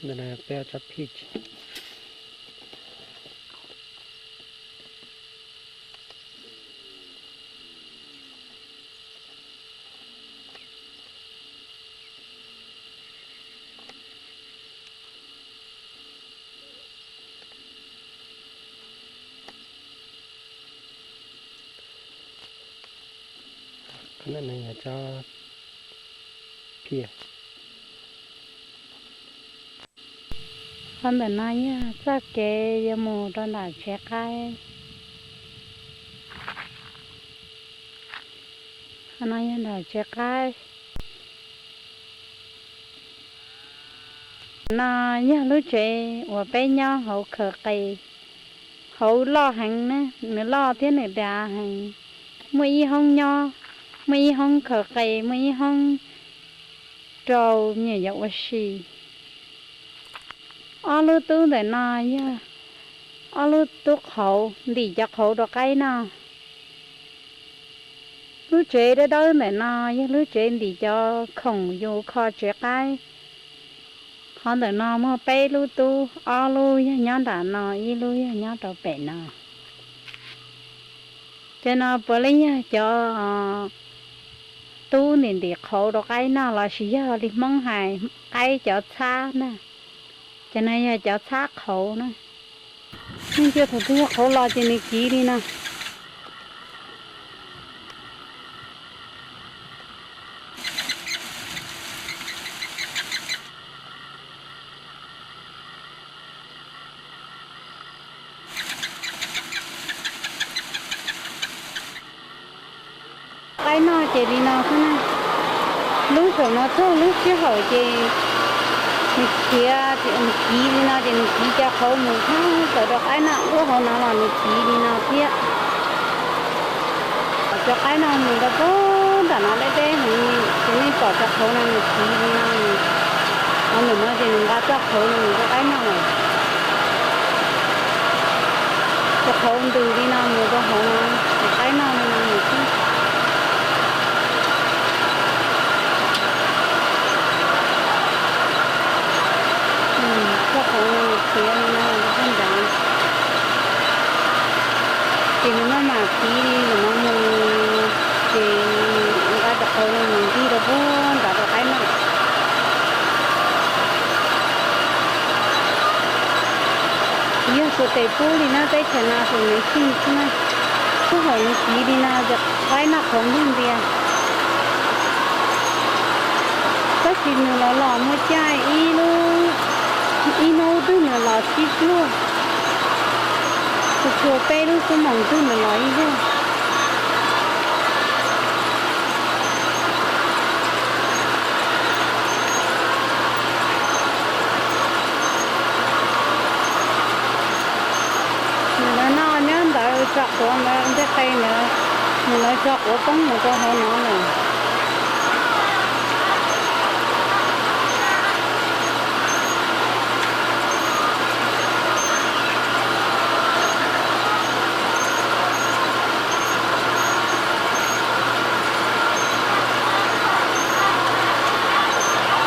Ntawm no peb ob tsob phij. Qhov no yog tsob phij. Qhov ntawm no yog txoj kev yuav mus rau nram tsev qaib. Qhov no yog nram tsev qaib. No yog lub tsev uas peb nyob hauv khaws qis, hauv loj heev na, nws loj thiab nws dav heev. Muaj ib hoob nyob, muaj ib hoob khaws qis, muaj ib hoob rau me nyuam yaus ua si. Ob lub tub ntawm no yog ob lub tub qhauv, ntim cov qhauv rau qaib noj. Lub tsev dawb dawb ntawm no yog lub tsev ntim cov khoom yus kho tsev qaib. Qhov ntawm no muaj peb lub tub, ob lub yog nyob nram no, ib lub yog nyob rau pem no. Cov no puav leej yog cov tub ntim ntim qhauv rau qaib noj lossis yog li Hmoob hais qaib cov txhab na. Cov no yog cov txhab qhauv na. Nws cia thaum twg yog qhauv los ces nws kiv li no. Qaib noj ces li no xwb na. Lub saum no txog lub sij hawm ces nws khiav, nws kiv li no ces nws kiv cov qhauv mus txog tawm rau qaib noj, lub hauv no los nws kiv li no thiab. Cov qaib no mus rau puag nram no deb deb heev, ces nej pom cov qhauv no nws kiv li no, qhov ntawm no ces nws nqa txoj qhauv no mus rau qaib noj lawm. Cov qhauv ntws li no mus rau hauv no, ces qaib noj li no mus xwb. Txoj qhauv no khiav li no rau puag nrad. Ces nws maj mam kiv li ntawm no mus, ces nqa cov qhauv no mus ncig rau puag nrad rau qaib noj. Yog xuas tes pub li na, teb chaws no xuas maiv xyeej xwb na. Txog thaum nws kiv li no ces qaib noj qhauv ntiag ntiag. Tab sis nws los los muaj caij ib lub, ib hnub twg nws los tsib pluag, txhua txhua peb lub xuab moos twg nws los ib zaug. Nws los noj nyob ntawd tso quav ntawd ntej qe ntawd, nws lawv tso quav poob mus rau hauv no lawm.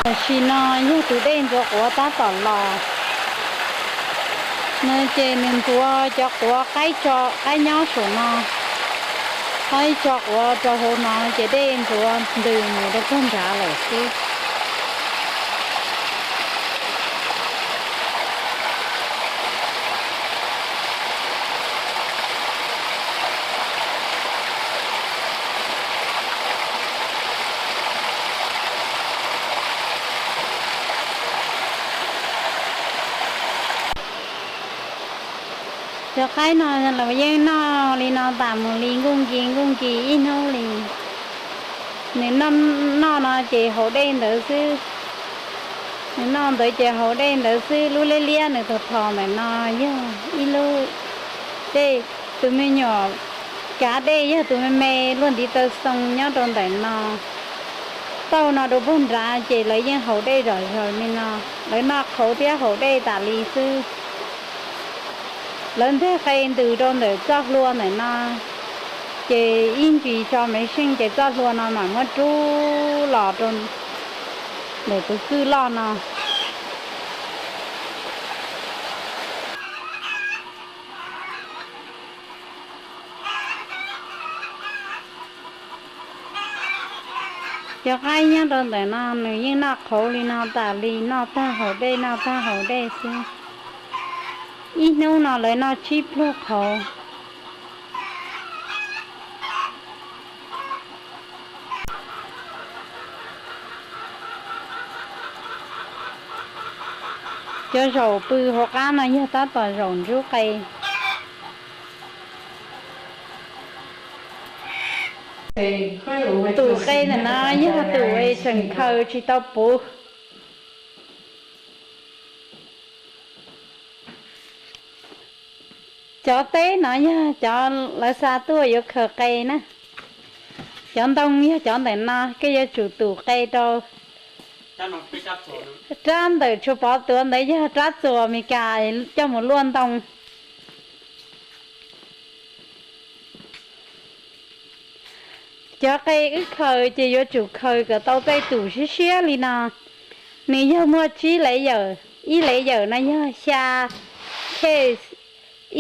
Tam sim no yog tus dej ntxuav quav tab tom los no ces nws ntxuav cov quav qaib tso, qaib nyob saum no, qaib tso quav rau hauv no ces dej ntxuav ntws mus rau puag nrad lawm xwb. Cov qaib no los yeej noj li no tas mus li nkuj nki nkuj nki ib hnub li. Nws noj no ces haus dej ntawd xwb. Nws noj ntawd ces haus dej ntawd xwb. Lub liab liab nws tog thos ntawm no yog ib lub dej. Tus me nyuam kav dej yog tus me me luaj ntiv taw xoo nyob rau ntawm no. Tauj no rau puag nrad ces lawv yeej haus dej zom zaws li no. Lawv noj qhauv thiab haus dej tas li xwb. Lawv nteg qe ntws rau ntawm txoj hlua ntawm no, ces ib ntsis tso maiv xyeej ces txoj hlua no mam muab rub los rau ntawm tus kwj loj no. Cov qaib nyob rau ntawm no nws yeej noj qhauv li no tas li, noj tag haus dej, noj tag haus dej xwb. Ib hnub no lawv noj tsib pluag qhauv. Cov zaum pw hauv qab no yog tab tom zaum ntsub qe. Tus qe ntawm no yog tus tseem khaws tsis tau puv. Cov teb no yog cov lawv xa tuaj yuav khaws qe na. Cov ntoo yog cov ntawm no, koj yuav tsum tus qe rau. Rab ntawm tshuav pov tuav ntawd yog rab txuas Amelikas coj mus luaj ntoo. Cov qe wb khaws ces yuav tsum khaws kom tau tej tus siab siab li no. Nws yog muaj tsib lev yawm, ib lev yawm no yog xya case,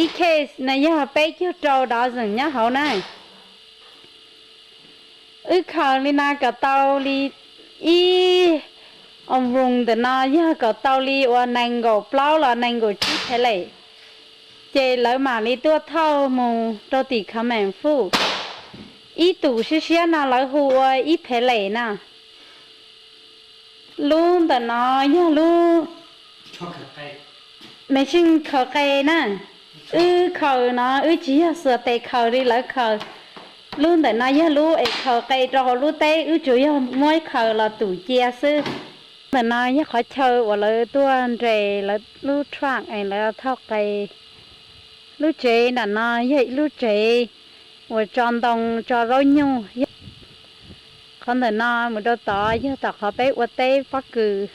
ib case no yog peb caug rau dozen nyob hauv na. Wb khaws li no kom tau li ib ounce ntawm no yog kom tau li uas nees nkaum plaub los nees nkaum tsib phev lem. Ces lawv mam li tuaj thauj mus rau tim Khav Meem Fuj. Ib tus siab siab no lawv hu ua ib phev lem na. Lub ntawm no yog lub machine khaws qe na. Wb khaws no wb tsis yog xuas tes khaws li lawv khaws. Lub ntawm no yog lub es khaws qe rau hauv lub teb, wb tsuas yog muab khaws los tus cia xwb. Ntawm no yog qhov chaw uas lawv tuaj nres lawv lub truck es lawv thauj qe. Lub tsev nram no yog ib lub tsev uas tso ntoo tso zaub nyuj. Qhov ntawm no mus rau tod yog tom qhov peb ua teb pob kws.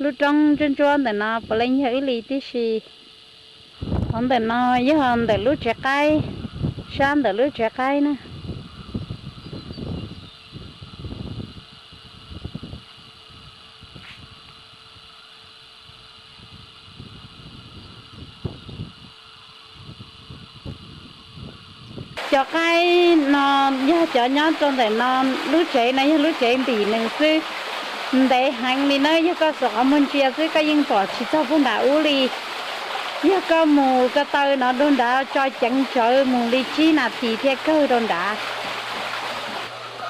Lub roob ntsuab ntsuab ntawm no puav leej yog ib li tib si. Qhov ntawm no yog ntawm lub tsev qaib, sab ntawm lub tsev qaib na. Cov qaib no yog cov nyob rau ntawm no, lub tsev no yog lub tsev ntim nws xwb. Ntev heev li na, yog koj xuas qhov muag ntsia xwb koj yeej pom tsis txog puag nram ub li. Yog koj mus ko taw no dua nrad tso ceev tsawv mus li tsib nas this thiaj kawg rau nrad.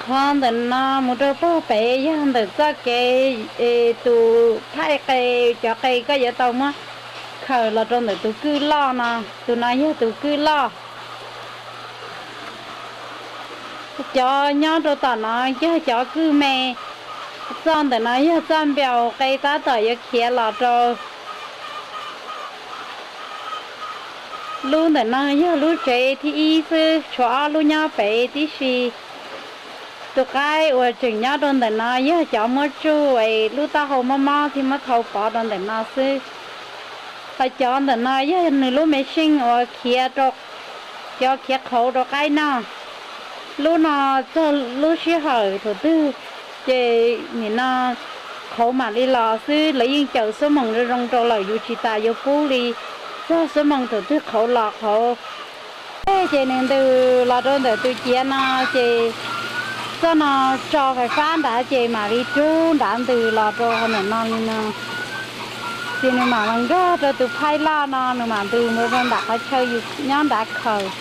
Qhov ntawm no mus rau puag pem yog ntawm txoj kev tus thaij qe, cov qe koj yuav tau muab khaws los rau ntawm tus kwj loj no, tus no yog tus kwj loj. Cov nyob rau tom no yog cov kwj me. Txoj ntawm no yog txoj npiaus qe tab tom yuav khiav los rau. Lub ntawm no yog lub tsev thib ib xwb, tshuav ob lub nyob pem tib si. Tus qaib uas tseem nyob rau ntawm no yog cov muab tsuj es lub taub hau mob mob thiaj muab thau pov rau ntawm no xwb. Ho cov ntawm no yog nws lub machine uas khiav rau, cov khiav qhauv rau qaib noj. Lub no txog lub sij hawm thaum twg ces nim no qhauv mam li los xwb, lawv yeej cawm xuab moos zoo zoo rau lawm, yus tsis tas yuav pub li. Txog xuab moos thaum twg qhauv los qhauv. Ces nws ntws los rau ntawm tus ciav no, ces txoj no tso fais fab nrad ces mam li rub nrad ntws los rau ntawm no li no. Ces nws mam los nkag rau tus phaib loj no, nws mam ntws mus rau nram qhov chaw yus nyob nrad khaws.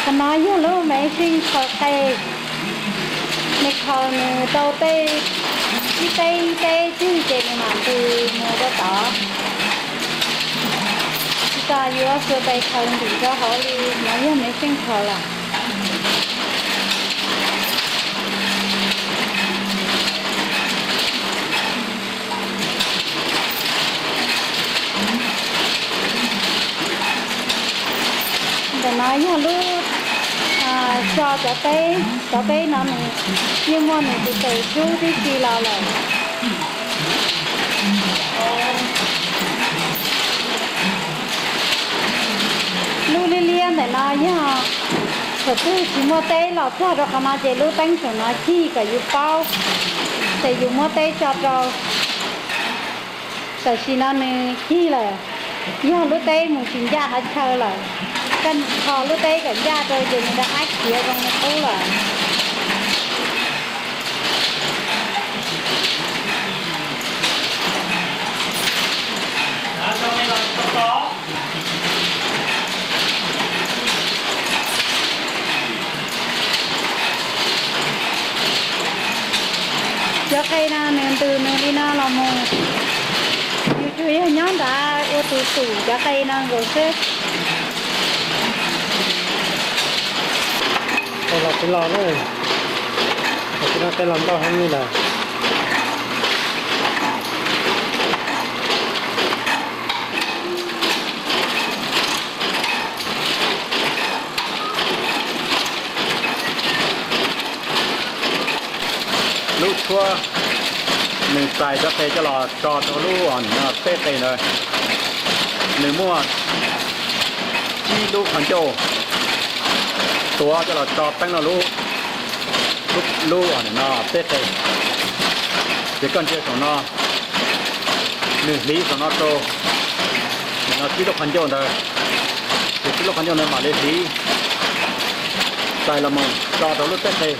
Qhov no yog lub machine khaws qe, nws khaws nws tau tej ib teb ib teb twg ces nws mam ntws mus rau tod. Tsis tas Yuav xuas tais khaws ntim rau hauv li no yog me xeej khaws lawm. Ntawm no yog lub tso cov teb, cov teb no nws yeej muaj nws tus tes sub tib si los lawm. Lub liab liab ntawm no yog thaum twg tsis muaj teb los txog rau qhov no ces lub teeb saum no cig kom yus paub, ces yus muab teb tso rau. Tam sim no nws cig lawm, yog lub teb mus tsis ncaj qhov chaw lawm. Koj kho lub teb kom ncaj rau ces nws rov qab khiav zoo li qub lawm. Cov qe no nws ntws nws li no los mus, yus tsuas yog nyob nrad ua tus tum cov qe no nkaus xwb. Los tsis los na, los tsis los, qe los ntau heev li lawm. Lub tshuab nws txais cov qe coj los tso rau lub teb qe ntawd, nws muaj tsib lub qhov ncauj tuav coj los tso teeb rau lub, lub no teb qe. Ces koj ntsia saum no, nws hliv saum no rau, no tsib lub qhov ncauj ntawd, ces tsib lub qhov ncauj ntawd mam li hliv txais los mus tso rau lub teb qe.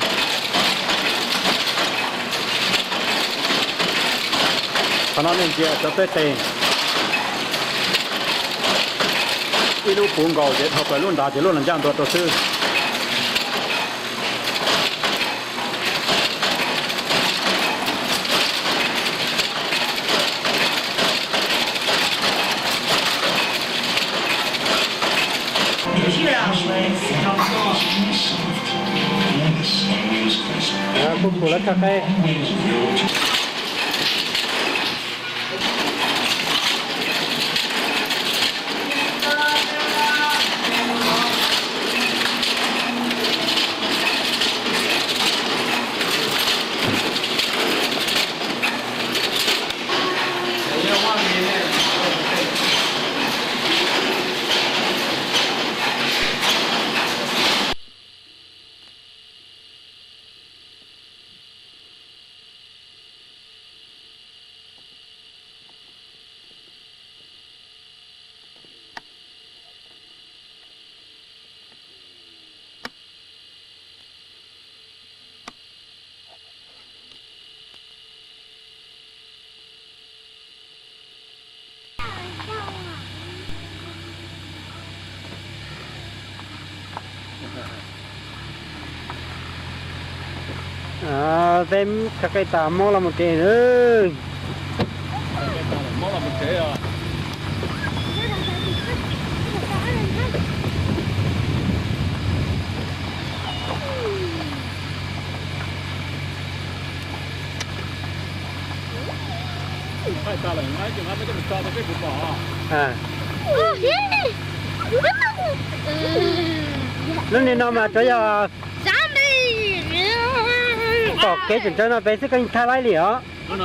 Qhov no nej ntsia cov teb qe, ib lub puv nkaus ces dhau plaws lub nrad ces lub los ncaj ntua rau xwb. Kuj pum lawv tshaj qe. Peb tshaj qe tas mob los mus kev. Lub niag no mas tsuav yog pom kev tseem tsawv no peb xwb koj yeej thaj laib li os. Qhov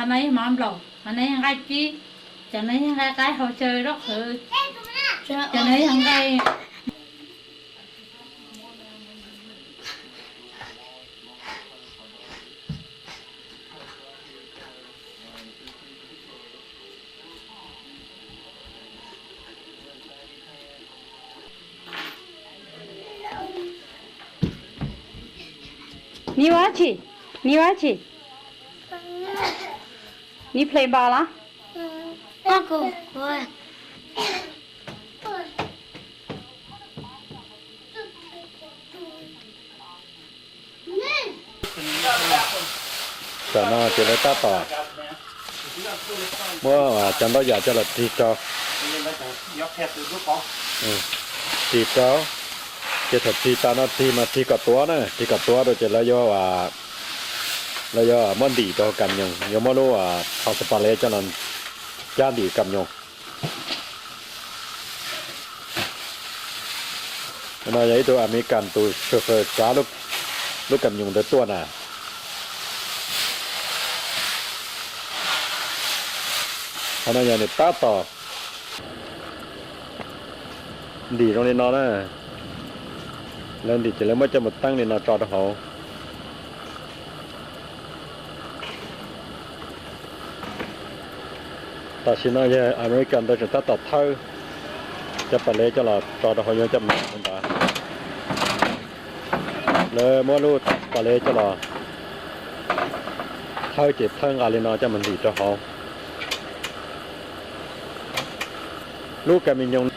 no yog mov nplaum, qhov no yog nqaij cib, cov no yog nqaij qaib hauv xyaw zaub qhwv, cov no yog nqaij. Ni ua tsi? Ni ua tsi? Ni play npas los? Tam no ces lawv tab tom muab cov ntaub yam coj los rig rau, rig rau, ces thaum rig tas no rig mas rig kom tuav na, rig kom tuav rau ces lawv yuav, lawv yuav muab ntim rau hauv kam nyoos, yuav muab lub thav xab pas lev coj los cab ntim kam nyoos. No yog ib tug Amelikas tus chauffeur tsav lub kam nyoos ntawd tuaj na. Qhov no yog nws tab tom ntim zoo li no na. Lawv ntim ces lawv muab coj mus teeb li no tso rau hauv. Tam sim no yog Amelikas ntawd tseem tab tom thawb cov pas lev coj los tso rau hauv yuav coj mus ntawd. Lawv muab lub pas lev coj los thawb ces thawb nqa li no coj mus ntim rau hauv. Lub kam nyoos